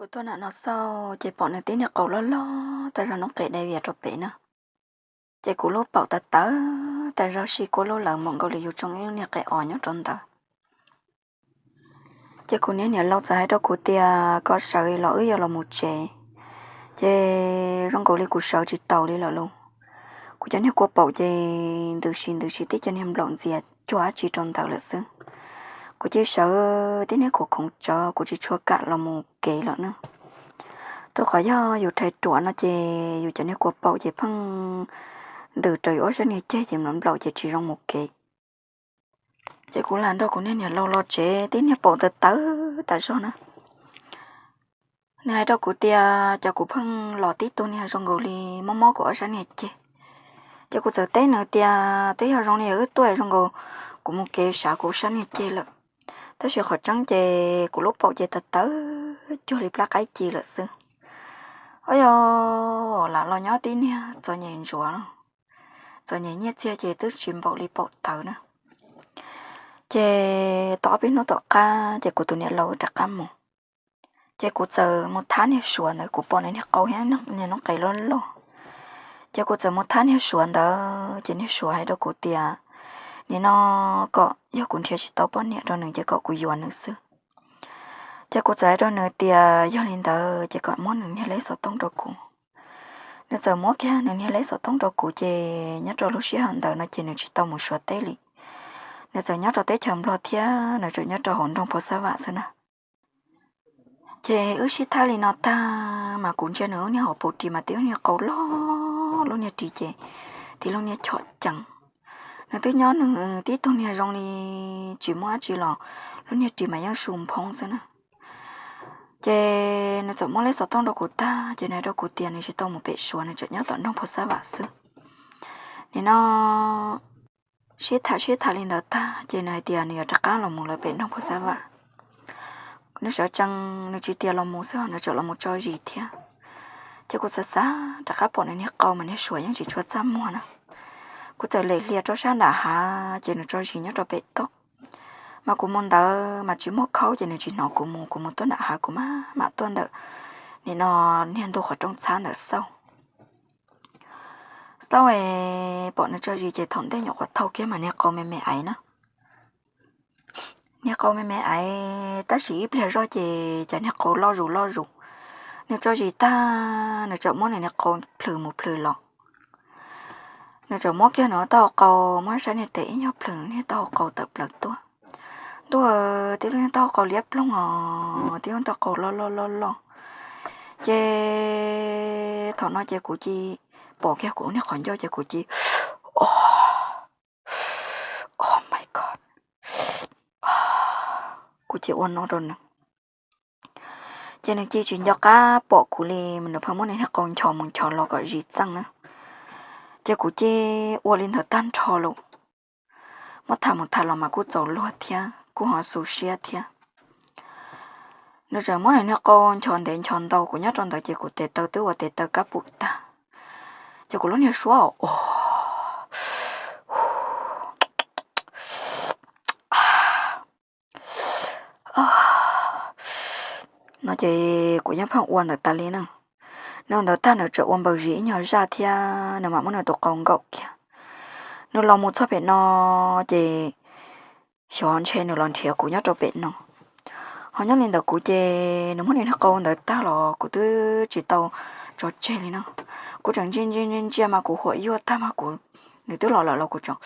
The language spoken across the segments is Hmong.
Kuv tuaj nram no xauj ces pom nws tib niag qau loj loj tas zog noob qes dai vias rau pem na. Ces kuv lub paum tawv tawv tas zog, sib kuab lub lawv npaum nkaus li yus tsoo ib lub niag qe os nyob rau ntawd. Ces kuv niag niam laus txawm hais rau kuv tias kom sawv los wb yuav los mus tsev. Ces zoo nkaus li kuv sawv tsis taus li lawm lauj. Kuv cov niag kua paum ces ntws si ntws si tib co niag nplaum ntxias cuag dab tsi rau ntawd lawm xwb. Kuv cia li sawv tib niag khoov khoov tsawv, kuv tsis tshua kam los mus kev lawm na. Rau qhov yog yus rhais ruam no ces yus cov niag kua paum ces pheej ntws raws yus ob sab niag ceg ces nplaum nplaum ces tsis zoo mus kev. Ces kuv lam nrog kuv niag niam laus los tsev, tib niag paum tawv tawv tas zog na. Nws hais rau kuv tias cov kuv pheej los tib tug niag zoo nkaus li mob mob kuv ob sab niag ceg. Ces kuv txawm teb nws tias twb yog zoo li wb tuaj zoo nkaus kuv mus kev sav kuv sab niag ceg lawm. Tab sis qhov tseeb ces kuv lub paum ces tawv tawv cuag li plab qaib ci lawm xwb. Ua yog lam los nyob tib niag txom nyem ntsuav, txom nyem nyiaj txiag ces twb tsis npaum li paum tawv na. Ces tau ob peb hnub tom qab ces kuv tus niam laus rov qab mus. Ces kuv txawm mus thab niag suav ntawd, kuv pom nws niag qau thiab niag noob qes loj loj. Ces kuv txawm mus thab niag suav ntawd ces niag suav hais rau kuv tias nim no kom yog kuv nrhiav tsis tau poj niam rau nws ces kom kuv yuav nws xwb. Ces kuv txawm hais rau nws tias yog li ntawd ces kom muab nws niag lej xov tooj rau kuv. Nws txawm muab kiag nws niag lej xov tooj rau kuv ces nyob rau lub sij hawm ntawd no ces nws tsis tau mus Suav teb li. Nws txawm nyob rau teb chaws Nplog thiab nws tseem nyob rau hauv nroog Phas Xab Vam xwb na. Ces wb sib thab li no tag mas kuv ntsia nws lub niag hauv paus ris mas tib lub niag qau loj, lub niag ris ces tib lub niag chom ceev. Nws twb nyob nws tib tug niag zoo li tsis muaj dab tsi los lub niag ris mas yeej su nphoob xwb na. Ces nws txawm muab lej xov tooj rau kuv tag ces nws hais rau kuv tias nws tsis tau mus pem Suav, nws tseem nyob tom nroog Phas Xab Vam xwb. Nim no sib tham sib tham li ntawd tag ces nws hais tias nws yuav rov qab los mus lawv pem nroog Phas Xab Vam. Nws sawv tsees, nws tsis tias los mus xwb, nws tseem los mus tso zis thiab. Ces kuv xav xav rov qab pom nws niag qau mas niag suav yeej tsis tshua txaj muag na. Kuv txawm lem hlias rau sab nram hav ces nws tso zis nyob rau pem toj. Mas kuv mus ntawd mas tsis muaj khaub ces nws tsis hnov kuv mus, kuv mus tuaj nram hav kuv mam mam tuaj ntawm nim no niag ntug qhov rooj txhab ntawd xauj. Xauj es pom nws tso zis ces thaum ntej nyuam qhuav thau kiag mas niag qau me me aiv na. Niag qau me me aiv tab sis ib pliag zoj ces cov niag qau loj zus loj zus. Nws tso zis tag nws txawm muab nws niag qau plhws mus plhws los. Nws txawm muab kiag nws taub hau qau, muab sab niag tes ib nyuag plhws niag taub hau qau tawm plaws tuaj. Ntuj, tib lub niag taub hau qau liab ploog os, tib lub taub hau qau loj loj loj loj. Ces thaum no ces kuv cia li pom kiag kuv lub niag qhov ncauj ces kuv cia li, oh, oh my God, kuv cia li ua no rau nws. Ces nws cia li tsis nco qab pom kuv li, nws pheej muab nws niag qau nchos mus nchos los kom zis txeej na. Ces kuv cia li ua li ntawd tag nrho lawm. Muab tham mus tham los mas kuj txaus luag thiab kuj ho xu siab thiab. Nws tseem muab nws niag qau nchos ntev nchos ntau, kuv nyob rau ntawd ces kuv tes taw twb ua tes taw kab pum tag. Ces kuv lub niag suab os, no ces kuv yeej pheej ua ntawd tas li na. Nws ua ntawd tag nws tseem ua npaws zis ib nyuag zaj thiab nws mam muab nws tus qau nkaum kiag. Nws los mus txog pem no ces xyov ntshe nws los nrhiav kuv nyob rau pem no. Ho nyob li ntawd kuv ces nws muab nws niag qau ntawd tag los kuv twb tsis tau tso tseg li no. Kuv tseem ntsia ntsia ntsia ntsia mas kuv huam yuaj tag mas kuv, nws twb los lawm los kuv tseem,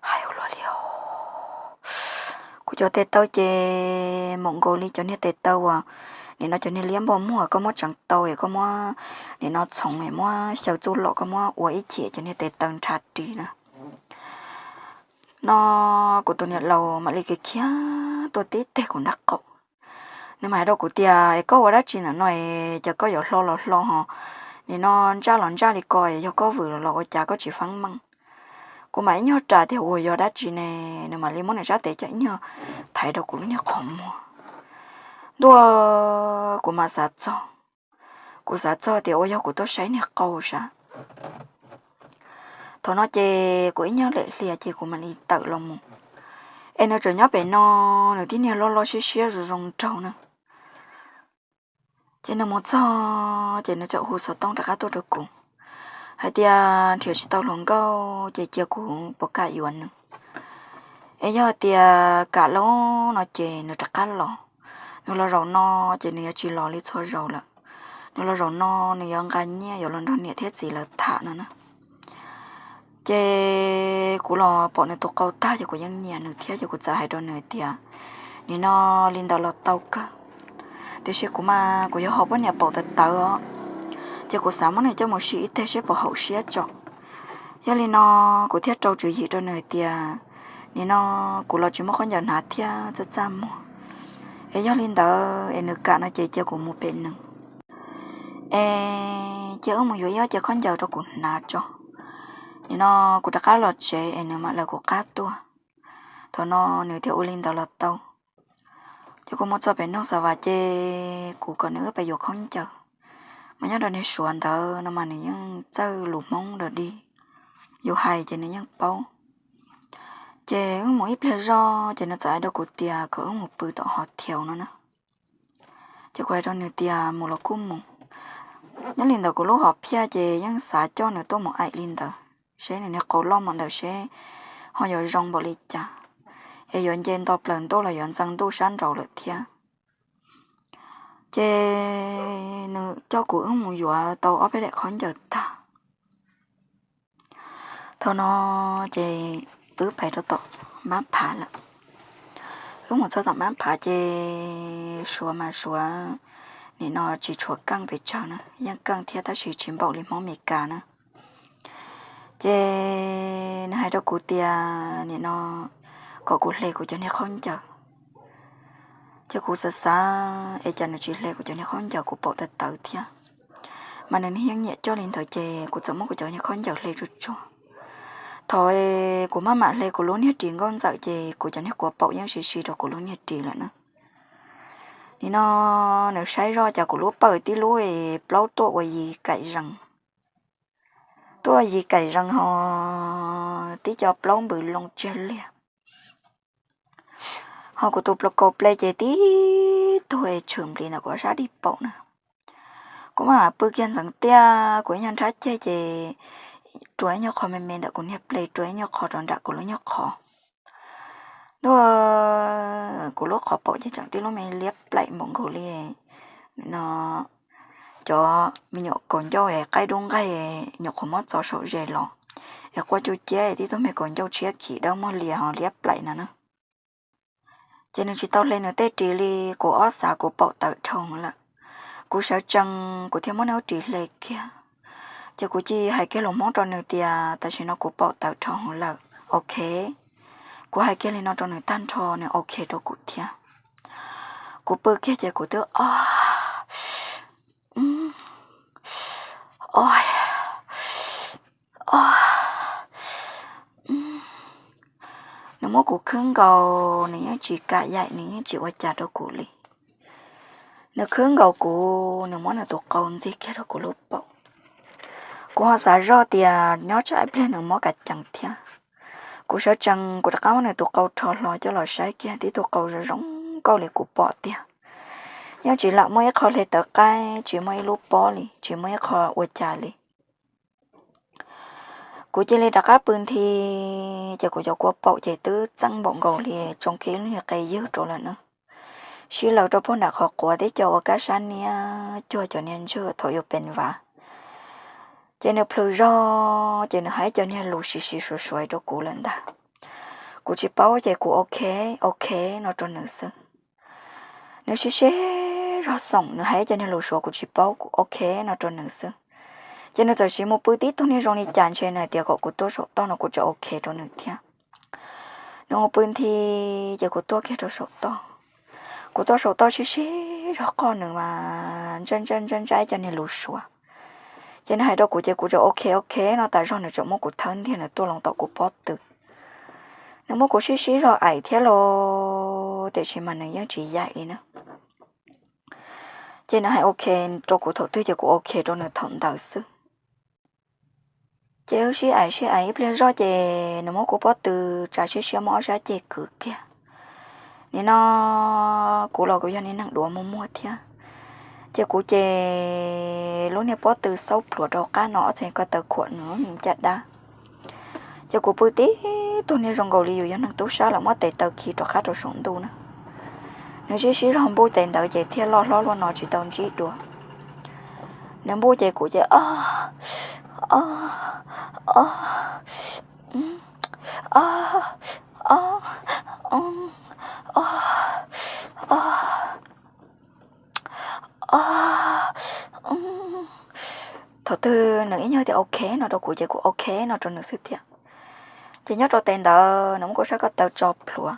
hais ua luaj li os. Kuv cov tes taw ces npaum nkaus li cov niag tes taw uas nim no cov niag liab npog muag koj muab tseev tau es koj muab nim no txhoov es muab xyaw txuj lom koj muab ua ib chim cov niag tes taw nrhav ris na. No kuv tus niam laus mam li kiag khiav tuaj tib teg kuv nraub qaum. Nws mam hais rau kuv tias es koj ua dab tsi ntawm no es cas koj yuav hlo los hlo ho, nim no ntsaj los ntsaj li ko es yog koj vwm los ua cas koj tsis feeb meej. Kuv mam ib nyuag ras tias ua yog dab tsi ne, nws mam li muab nws sab tes coj ib nyuag thaiv rau kuv lub niag qhov muag. Ntuj, kuv mam xav txog, kuv xav txog tias ua yog kuv tuaj saib niag qau sav. Thaum no ces kuv ib nyuag lem hlias ces kuv mam li tawm los mus. Es nws tseem nyob pem no, nws tib niag loj loj siab siab zoo zoo nraug na. Ces nws mus txog ces nws txawm hu xov tooj rov qab tuaj rau kuv hais tias nrhiav tsis tau hluas nkauj ces cia kuv puas kam yuav nws. Es yog tias kam lauj no ces nws rov qab los. Nws los zaum no ces nws yuav tsis los li txhua zaus lawm. Nws los zaum no nws yuav nqa nyiaj yuav los nrog niam thiab txiv lawv tham no na. Ces kuv los pom nws tus qau tag ces kuv yeej nyiam nws thiab ces kuv txawm hais rau nws tias, nim no li ntawd los tau kawg, tiam sis kuv mas kuv yuav ho poj niam paum tawv tawv os. Ces kuv xav muab nws coj mus sim ib teg seb puas haum siab tso. Yog li no kuv thiaj rau tswv yim rau nws tias, nim no kuv los tsis muaj khaub ncaws hnav thiab txaj txaj muag. Es yog li ntawd es nws kam no ces cia kuv mus pem nws, es cia wb mus yuav ib ob ce khaub ncaws rau kuv hnav tso. Nim no kuv rov qab los tsev es nws mam lawv kuv qab tuaj. Thaum no nws thiaj ua li ntawd los tau. Ces kuv mus txog pem Noog Xa Vas ces kuv kom nws wb pab yuav khaub ncaws. Mas nyob rau niag Suav ntawd no mas nws yeej txawj lus Hmoob dog dig, yus hais ces nws yeej paub. Ces wb mus ib pliag zog ces nws txawm hais rau kuv tias kom wb mus pw tom hos thiaus no na. Ces kuv hais rau nws tias mus los kuj mus. Nyob li ntawd kuv lub hom phiaj ces yeej xav coj nws tuaj mus aim li ntawd seb nws niag qau loj npaum ntawd seb ho yuav zoo npaum li cas, es yuav nce nto plaws ntuj los yuav ntxeev ntuj sab nraud lawm thiab. Ces nws coj kuv wb mus yuav tau ob peb daim khaub ncaws tag. Thaum no ces wb pais rau tom Mab Phav lawm. Wb mus txog tom Mab Phav ces Suav mas Suav nim no tsis tshuav keej pes tsawg na, yeej keej thiab tab sis tsis npaum li Hmoob Meskas na. Ces nws hais rau kuv tias nim no kom kuv hle kuv cov niag khaub ncaws. Ces kuv xav xav es cas nws tsis hle kuv cov niag khaub ncaws, kuv paum tawv tawv thiab. Mas nws yeej nyiam coj li ntawd ces kuv txawm muab kuv cov niag khaub ncaws hle tsuag tsuag. Thaum kuv maj mam hle kuv lub niag ris nkauj ntxawm ces kuv cov niag kua paum yeej siv siv rau kuv lub niag ris lawm na. Nim no nws saib zoj cas kuv lub pawj tib lub plaub tuaj ua yis kaim zees, tuaj ua yis kaim zees ho tib co plaub npws loo tsiag liag. Ho kuv tus plau kaus ple ces tib tug es tshwm nplis ntawm kuv sab dig paum na. Kuv maj mam pw kiag ntxeev tiaj, kuv ib nyuag nrhab ceg ces rua ib nyuag qho me me ntawm kuv niag ple, rua ib nyuag qho rau nram kuv lub nyuag qhov. Ntuj, kuv lub qhov paum ces tseem tib lub me liab plaim npaum nkaus li no cov me nyuam kaus ncauj es qaib dub nqaij nyuam qhuav muab txo saum ze los, es quaj cuj ciab tib tug me kaus ncauj tshiab khiv dawb muag lias ho liab plaim no na. Ces nws tsis tau hle nws tej ris li, kuv ob xav kuv paum tawv dhau lawm. Kuv sawv tsees kuv thiaj muab nws lub ris hle kiag. Ces kuv cia hais kiag lus Hmoob rau nws tias tam sim no kuv paum tawv dhau lawm, ok. Kuv hais kiag li no rau nws tag nrho nws ok rau kuv thiab. Kuv pw kiag ces kuv twb o, o, o, nws muab kuv khwb nkaus, nws yeej tsis kam yaim, nws yeej tsis ua cas rau kuv li. Nws khwb nkaus kuv, nws muab nws tus qau ntxig kiag rau kuv lub paum. Kuv ho xav zoj tias nyob tsam ib pliag nws muab kav cees thiab. Kuv sawv tsees kuv rov qab muab nws tus qau rho hlo coj los saib kiag tib tug qau zoo zoo nkauj li kuv pom tiag. Yeej tsis lam muaj ib qho hle tawv qaib, tsis muaj ib lub pob li, tsis muaj ib qho ua cas li. Kuv cia li rov qab pw nthi, ces kuv cov kua paum ces twb txeeb npaum nkaus li tsoo kiag lub niag qe ywg rau lawm na. Sib laws rau puag nram qhov quav tib co ua kab sab niab cuag cov niag ntswg thaum yuav pes vav. Ces nws plhws zog ces nws hais cov niag lus siv siv suav suav rau kuv lawm ntag. Kuv tsis paub ces kuv ok, ok no rau nws xwb. Nws sib sib zog xoom, nws hais cov niag lus suav kuv tsis paub, kuv ok no rau nws xwb. Ces nws txawm siv mus pw tib tug niag zoo li cas ntshe nws hais tias kom kuv tuaj saum toj no kuv tseem ok rau nws thiab. Nws mus pw nthi, ces kuv tuaj kiag rau saum toj. Kuv tuaj saum toj sib sib zog qoj nws mas ntsaj ntsaj ntsaj ntsaj cov niag lus suav. Ces nws hais rau kuv ces kuv tseem ok ok no tas zog nws tseem muab kuv thawb ntiag nws tuaj loo tom kuv pob tw. Nws muab kuv sib sib zog aim thiab los tiam sis mas nws yeej tsis yaim li na. Ces nws hais ok rau kuv thaum twg ces kuv ok rau nws thaum ntawd xwb. Ces wb sib aim sib aim ib pliag zoj ces nws muab kuv pob tw tsa siab siab muab ob sab ceg kwv kiag. Nim no kuv los kuv yog niag neeg duav muag muag thiab, ces kuv ces lub niag pob tw xaub pluav rau qab no ob txhais ko taw khuam nws lub me caj dab. Ces kuv pw tib tug niag zoo nkaus li yus yog neeg tub sab lawm muab tes taw khi rov qab rau saum ntuj na. Nws sib sib zog npuj tes ntawd ces thiaj loj hlob luaj no tsis tau ntsib dua. Nws npuj ces kuv ces o o o o o o o o. Thaum twg nws ib nyuag tias ok no rau kuv ces kuv ok no rau nws xwb thiab. Ces nyob rau tes ntawd nws muab kuv sab ko taw tso plhuav,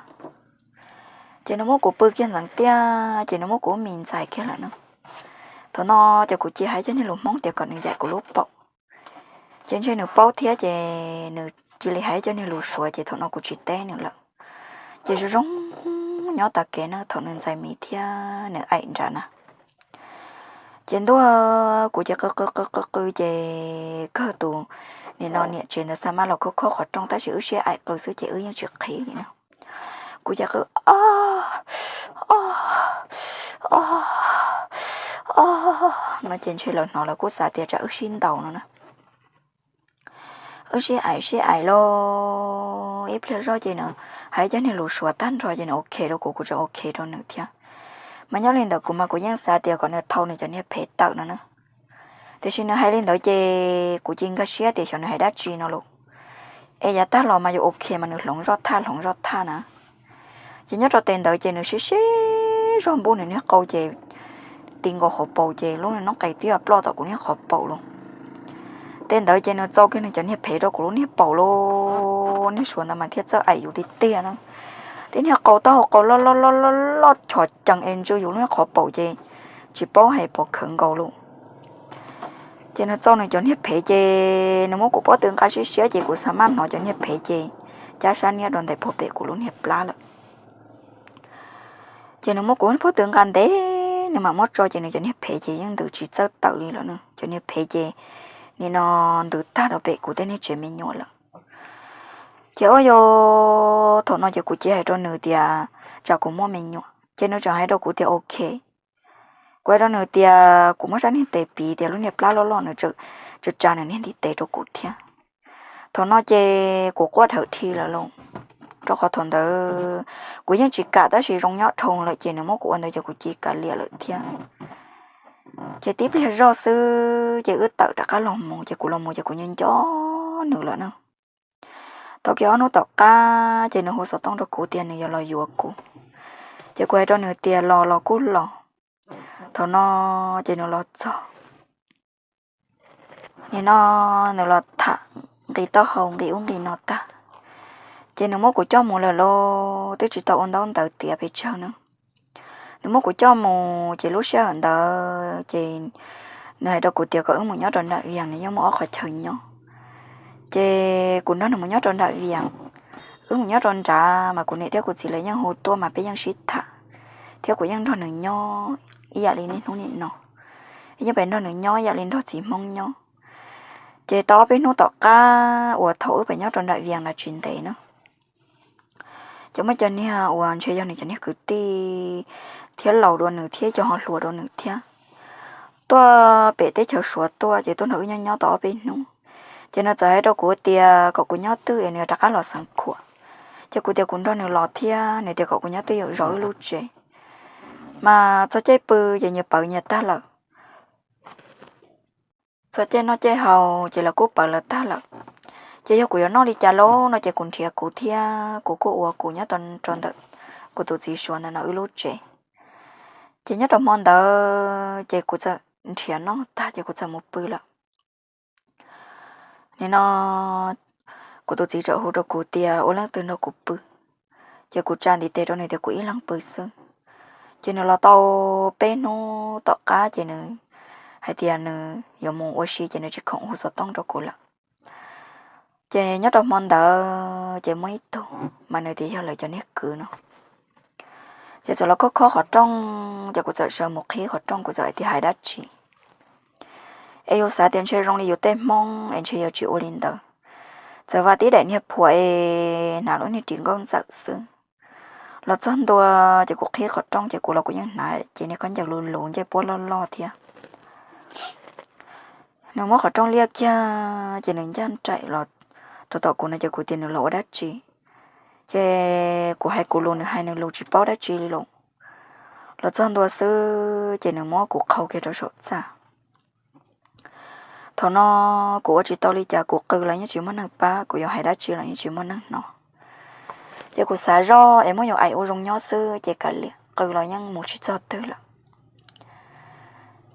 ces nws muab kuv pw kiag ntxeev tiaj ces nws muab kuv mis ntxais kiag lawm no. Thaum no ces kuv cia hais cov niag lus Hmoob tias kom nws yaim kuv lub paum. Ces ntshe nws paub thiab ces nws cia li hais cov niag lus Suav ces thaum no kuv tsis teb nws lawm. Ces zoo zoo nyob tas kev na, thaum nws ntxais mis thiab nws aim nrad na. Ces ntuj, kuv ces qw qw qw qw qw ces kawg tus nim no niam tsev ntawd xa maj los khob khob qhov rooj tab sis wb sib aim qw xwb ces wb yeej tsis qhib li na. Kuv ces qw o o o o no ces ntshe lawv hnov lawv kuj xav tias tsam wb sib ntaus no na. Wb sib aim sib aim lauj, ib pliag zoj ces nws hais cov niag lus Suav tag nrho ces nws ok rau kuv, kuv tseem ok rau nws thiab. Mas nyob li ntawd kuv mas kuv yeej xav tias kom nws thau nws cov niag phem tawm no na. Tiam sis nws hais li ntawd ces kuv cia nkag siab tias xyov nws hais dab tsi no lauj. Es yav tag los mas yus ok mas nws hloov zoj thaj hloov zoj thaj na. Ces nyob rau tes ntawd ces nws sib sib zog npuj nws niag qau ces ti nkaus hauv paus ces lub noob qes twb ploj tom kuv niag qhov paum lauj. Tes ntawd ces nws txau kiag nws cov niag phem rau kuv lub niag paum lauj, niag Suav ntawd mas thiaj txawj aim yus tiag tiag na. Tib niag qau taub hau qau loj loj loj loj loj chov cees es ntsw yus lub niag qhov paum ces tsis paub hais pom khawv nkaus lauj. Ces nws txau nws cov niag phem ces nws muab kuv pob tw nqa siab siab ces kuv xa maj hnov cov niag phem ces cab sab niab rau ntais puag pem kuv lub niag plab lawm. Ces nws muab kuv pob tw nqa ntev, nws mam muab tso ces nws cov niag phem ces yeej ntws tsis txawj tawm li lawm na. Cov niag phem ces nim no ntws tag rau pem kuv tej niag tsev me nyuam lawm. Ces ua yog thaum no ces kuv cia hais rau nws tias tsam kuv muaj me nyuam ces nws tseem hais rau kuv tias ok. Kuv hais rau nws tias kuv muab sab niag tes piv tias lub niag plab loj loj nws tsa tsa nws niag ntiv tes rau kuv thiab. Thaum no ces kuv quaj dhawm dhi lawm lauj, rau qhov thaum ntawd kuv yeej tsis kam tab sis zoo nyob dhau lawm ces nws muab kuv ua ntawd ces kuv cia li kam liam lawm thiab. Ces tib pliag zoj xwb ces wb tawm rov qab los mus ces kuv los mus ces kuv nco nco nws lawm na. Tau kiag ob hnub tom qab ces nws hu xov tooj rau kuv tias nws yuav los yuav kuv. Ces kuv hais rau nws tias los los kuj los. Thaum no ces nws los txog, nim no nws los tham nqi taub hau nqi ub nqi no tag, ces nws muab kuv coj mus lawm lauj, twb tsis tau ua ntaub ntawv tiav pes tsawg na. Nws muab kuv coj mus ces lub sij hawm ntawd ces nws hais rau kuv tias kom wb mus nyob rau nram Vias, nws yeej muaj ob qhov chaw nyob. Ces kuv nrog nws mus nyob rau nram Vias, wb mus nyob rau nrad mas kuv niam thiab kuv txiv lawv yeej hu tuaj mas peb yeej sib tham, thiab kuv yeej nrog nws nyob ib yam li niaj hnub nim no, yeej pem nrog nws nyob ib yam li nrog txiv Hmoob nyob. Ces tau ob peb hnub tom qab uas thaum wb pem nyob rau nram Vias na tsis ntev na, ces muaj cov niag uas ntshe yog nws cov niag kwv tij thiab laus dua nws thiab cov ho hluas dua nws thiab tuaj pem teb chaws Suav tuaj ces tuaj nrog wb nyob nyob tau ob peb hnub. Ces nws txawm hais rau kuv tias kom kuv nyob twj es nws yuav rov qab los xeev khuam. Ces kuv tias kuv nrog nws los thiab, nws tias kom kuv nyob twj ywm zov wb lub tsev. Mas txog caij pw ces nyias pawv nyias tag lawm. Txog caij noj caij haus ces lawv kuj pawv lawv tag lawm. Ces yog kuv yuav noj li cas lauj no ces kuv nrhiav kuv thiab kuv kuj ua kuv nyob rau ntawm kuv tus txiv Suav ntawd no wb lub tsev. Ces nyob rau hmo ntawd ces kuv txawm nrhiav noj tag ces kuv txawm mus pw lawm. Nim no kuv tus txiv txawm hu rau kuv tias ua leej twg nrog kuv pw, ces kuv tsa ntiv tes rau nws tias kuv ib leeg pw xwb. Ces nws los tau peb hnub tom qab ces nws hais tias nws yuav mus ua si ces nws tsis khoom hu xov tooj rau kuv lawm. Ces nyob rau hmo ntawd ces muaj ib tug mas nws tias yog lawv cov niag kwv no, ces txawm los khob khob qhov rooj ces kuv txawm sawv mus qhib qhov rooj, kuv txawm hais tias hais dab tsi es yus xav tias ntshe zoo li yus tej Hmoob es ntshe yuav tsis ua li ntawd. txawm vam tib daim niag phuam es hnav lub niag ris nkauj ntxawm xwb. Los txog ntua ces kuv qhib qhov rooj ces kuv los kuv yeej hnav ces niag khaub ncaws luv luv ncej puab loj loj thiab. Nws muab qhov rooj liaj kiag ces nws ncaj nraim los rau tom kuv no ces kuv tias nws los ua dab tsi. Ces kuv hais kuv lus nws hais nws lus tsis paub dab tsi li los. Los txog ntua xwb ces nws muab kuv qhau kiag rau saum txaj. Thaum no kuv ua tsis tau li cas, kuv qw los yeej tsis muaj neeg pab, kuv yuav hais dab tsi los yeej tsis muaj neeg hnov. Ces kuv xav zoj es muab yus aim ua zoo nyob xwb ces kav liam, qw los yeej mus tsis txog twg lawm.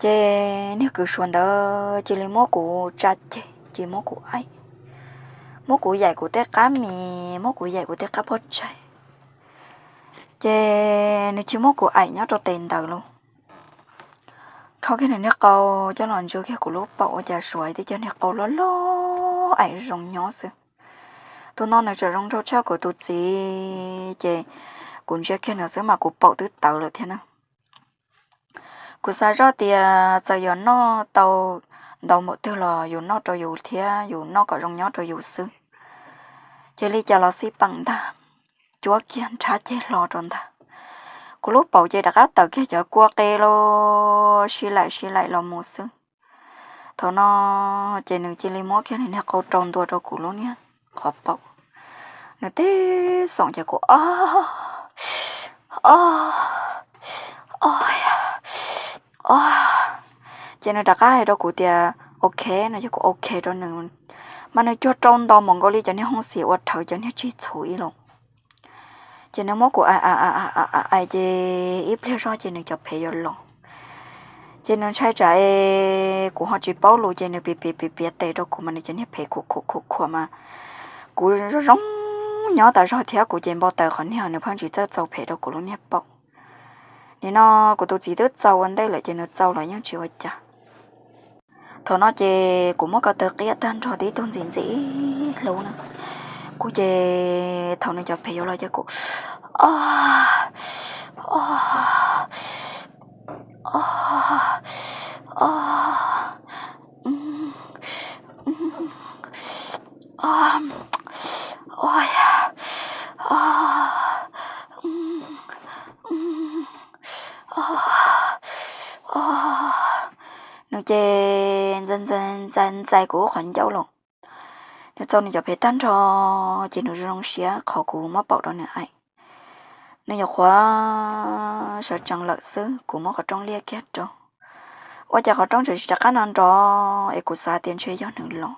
Ces niag kws suav ntawd cia li muab kuv tsa ceg, cia li muab kuv aim, muab kuv yaim kuv tej qab mis, muab kuv yaim kuv tej qab pob tsaig. Ces nws cia li muab kuv aim nyob rau tes ntawd lauj. Rho kiag nws niag qau coj los ntsia kiag kuv lub paum ua cas suav tib cov niag qau loj loj aim zoo nyob xwb. Tus no nws tseem zoo nraug tshaj kuv tus txiv, ces kuv ntsia kiag nws xwb mas kuv paum twb tawv lawm thiab na. Kuv xav zoj tias txawm yus noj tau ntau npaum twg los yus noj rau yus thiab yus noj kom zoo nyob rau yus xwb. Ces li cas los xij peem ntag, cuab kiag nrhab ceg hlo rau ntag. Kuv lub paum ces rov qab tawm kiag cov kua qe los sib laim sib laim los mus xwb. Thaum no ces nws cia li muab kiag nws niag qau rau ntua rau kuv lub niag qhov paum. Nws tib xoom ces kuv o, o, o, o. Ces nws rov qab hais rau kuv tias ok no ces kuv ok rau nws. Mas nws cuag rau ntaus npaum nkaus li cov niag hoo xiam uas rhawv cov niag tsig txhuv ib los. Ces nws muab kuv aim ces ib pliag zog ces nws cov phev yuav los. Ces nws ntshai tsam es kuv ho tsis paub lus ces nws piav piav piav piav tes rau kuv mas nws cov niag phev khuam khuam khuam khuam mas kuv zoo zoo nyob tas zog thiab kuv ces npau taws qhov niag nws pheej tsis txawj txaus phem rau kuv lub niag paum. Nim no kuv tus txiv twb txaus ua ntej lawm ces nws txaus los yeej tsis ua cas. Thaum no ces kuv muab ko taw qiab tag nrho tib tug ntxim ntxim hlub na. Kuv ces thaum nws cov phev yuav los ces kuv o, o, o, o, o, o, nws ces ntxais ntxais ntxais kuv lub qhov ncauj los. Nws txaus nws cov phev tag nrho ces nws zoo siab qhov kuv muab paum rau nws aim. Nws nyuam qhuav sawv tsees lawm xwb kuv muab qhov rooj liaj kiag rau. Ua cas qhov rooj tseem tsis rov qab no nrov es kuv xav tias ntshe yog nws los.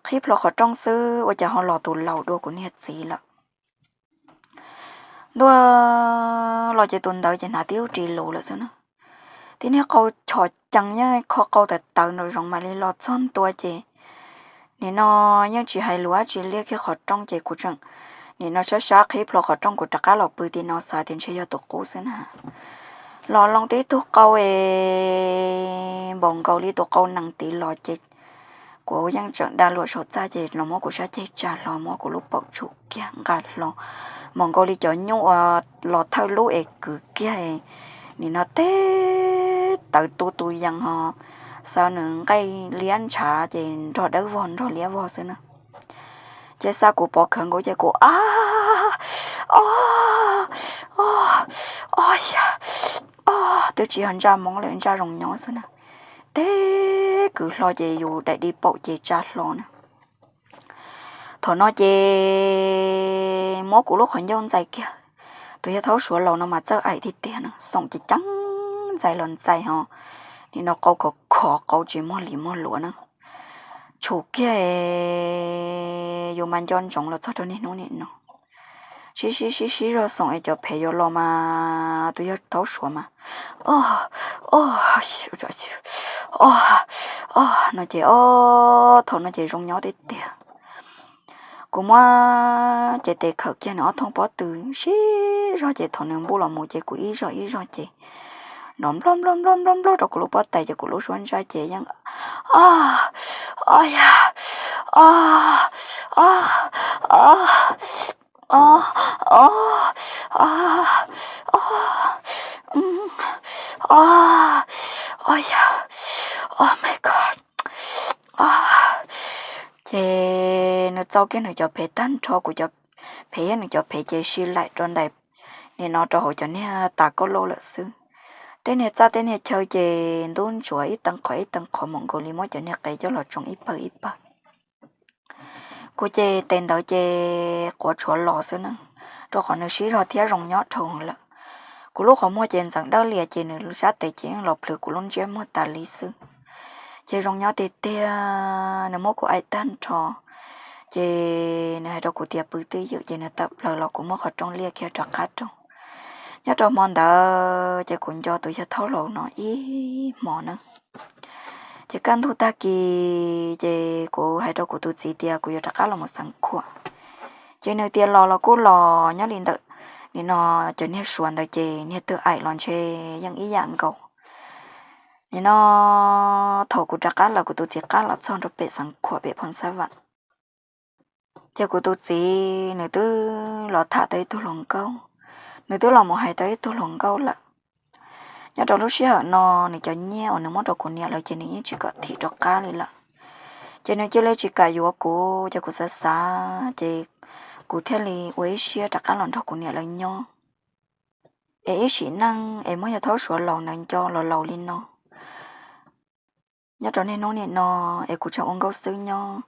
Qhib plho qhov rooj xwb ua cas ho los tus laus dua kuv niag txiv lawm. Ntuj, los ces tus ntawd ces hnav tib lub ris lus lawm xwb na. Tib niag qau chom cees yeej kho qau tawv tawv nraum zoov mam li los txog ntua ces nim no yeej tsis hais lus dab tsi liaj kiag qhov rooj ces kuv tseem nim no sab sab qhib plho qhov rooj kuv rov qab los pw tim no xav tias ntshe yog tus qub xwb na. Los loo tib tug qau es npaum nkaus li tus qau nees tid los ces kuv yeej tseem dag luam saum txaj ces los muab kuv sab ceg tsa hlo muab kuv lub paum tshum kiag nqa hlo. Npaum nkaus li cov nyuj uas los thawj lub es kwv kiag nim no teb tawv tu tu yees ho xa nws nqaij liab ntshav ces nrog dawb vog nrog liab vog xwb na. Ces xa kuv pov khawv nkaus ces kuv a, o, o, o, yam, o, twb tsis yog ntsa mob lawm ntsa zoo nyob xwb na. Teb kwv hlo ces yus daim di paum ces tsa hlo na. Thaum no ces muab kuv lub qhov ncauj ntxais kiag. Tus yawg thaub suav laus no mas txawj aim tiag tiag no xoom ces ceeb ntxais los ntxais ho nim no qau khov khov qau tsis muaj li muaj luav na. Tshum kiag yus mas nco ntsoov los txog rau niaj hnub nim no. Sib sib sib sib zog xoom es cov phev yuav los mas tus yawg thaub suav mas o, o, o, no ces o, thaum no ces zoo nyob tiag tiag. Kuv muab ces tes khawm kiag nws ob thooj pob tw sib zog ces thaum nws npuj los mus ces kuv ib zog ib zog ces nrov nplog nplog nplog nplog nplog rau kuv lub pob tais ces kuv lub suab ntsaj ces yeej o, o, yam, o, o, o, o, o, o, o, o, yam, oh my god, o, ces nws txau kiag nws cov phev tag nrho, kuv cov phev thiab nws cov phev ces si laim rau ntais nim no rau hauv cov niag tas kauj lauj lawm xwb. Tej niag txaj tej niag chaw ces ntub ntsuav ib tee qhov ib tee qhov mus nkaus li muab cov niag qe coj los tsoo ib pawg ib pawg. Kuv ces tes ntawd ces quav tshuav los xwb na, rau qhov nws sib zog thiab zoo nyob dhau lawm. Kuv lub qhov muag ces ntxeev dawb lias ces nws sab tes ces yeej los plhws kuv lub ntsiab muag tas li xwb. Ces zoo nyob tiag tiag, nws muab kuv aim tag nrho. Ces nws hais rau kuv tias pw twj ywm ces nws tawm plaws los kuv muab qhov rooj liaj kiag rov qab rau. Nyob rau hmo ntawd ces kuv nco tus yawg thaub laus no ib hmo na. Ces kaj ntug tag kis ces kuv hais rau kuv tus txiv tias kuv yuav rov qab los mus xeev khuam. Ces nws tias los los kuj los, nyob li ntawm nim no cov niag suav ntawd ces niag twg aim los ntshe yeej ib yam nkaus. Nim no thaum kuv rov qab lawm kuv tus txiv qab los txog rau pem xeev khuam pem phoo xab vam. Ces kuv tus txiv nws twb los tham tau ib tug hluas nkauj, nws twb los mus hais tau ib tug hluas nkauj lawm. Nyob rau lub sij hawm no nws cov nyiaj uas nws muab rau kuv niam lawv ces nws yeej tsis kam thim rov qab li lawm. Ces nws cia li tsis kam yuav kuv, ces kuv xav xav ces kuv thiaj li ua ib siab rov qab los nrog kuv niam lawv nyob. Es ib sim neej es muab yawg thaub suav laus ntawd nco los laus li no. Nyob rau niaj hnub nim no es kuv tseem ua nkauj xwb nyob,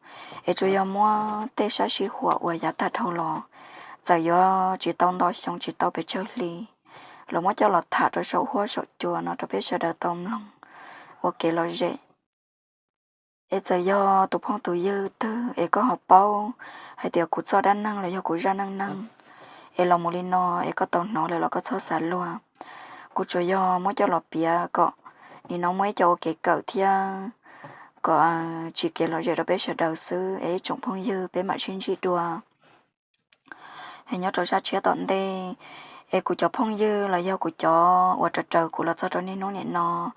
es tsuas yog muab tej sab sij huam uas yav tag dhau los, txawm yuav tsis tau nto xyoo tsis tau pes tsawg hli, los muab coj los tham rau saum huab saum cua no rau peb sawv daws tau mloog ua kev lom zem. Es txawm yog tus phooj tus ywg twg es koj ho paub hais tias kuv txoj dab neeg los yog kuv zaj neej neeg es los mus li no es koj tau hnov lawm los koj txhob xav luag. Kuv tsuas yog muab coj los piav kom nim no muaj ib co ua kev kawm thiab kom tsis kev lom zem rau peb sawv daws xwb es ib tsoom phooj ywg peb mam sib ntsib dua. Es nyob rau zaj tshiab tom ntej, es kuv cov phooj ywg los yog kuv cov uas raws raws kuv los txog rau niaj hnub nim no,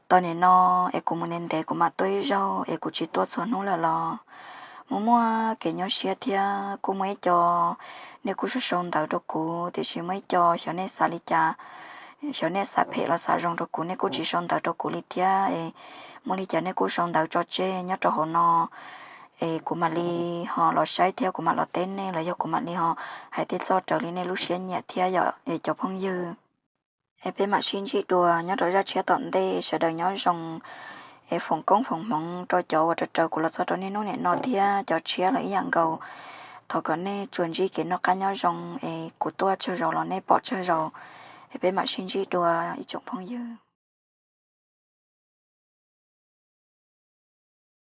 tau nim no es kuv mus ntev ntev kuv mam tuaj ib zaug es kuv tsis tuaj txhua hnub lawm los muaj muaj kev nyuaj siab thiab kuj muaj ib co nej kuj sau sau ntawv rau kuv, tiam sis muaj ib co xyov nej xav li cas, xyov nej xav phem los xav zoo rau kuv nej kuj tsis sau ntawv rau kuv li thiab es muaj li cas nej kuj sau ntawv tso tseg nyob rau hauv no es kuv mam li ho los saib thiab kuv mam los teb nej los yog kuv mam li ho hais tej txoj raws li nej lub siab nyiam thiab yom cov phooj ywg. Es peb mam sib ntsib dua nyob rau zaj tshiab tom ntej, sawv daws nyob zoo. Es foom koob foom hmoov rau cov uas raws raws kuv los txog rau niaj hnub nim no thiab cov tshiab los ib yam nkaus. Thov kom nej tsuas ntsib kev noj qab nyob zoo es kuv tuaj tsawg zaus los nej pom tsawg zaus. Es peb mam sib ntsib dua ib tsoom phooj ywg.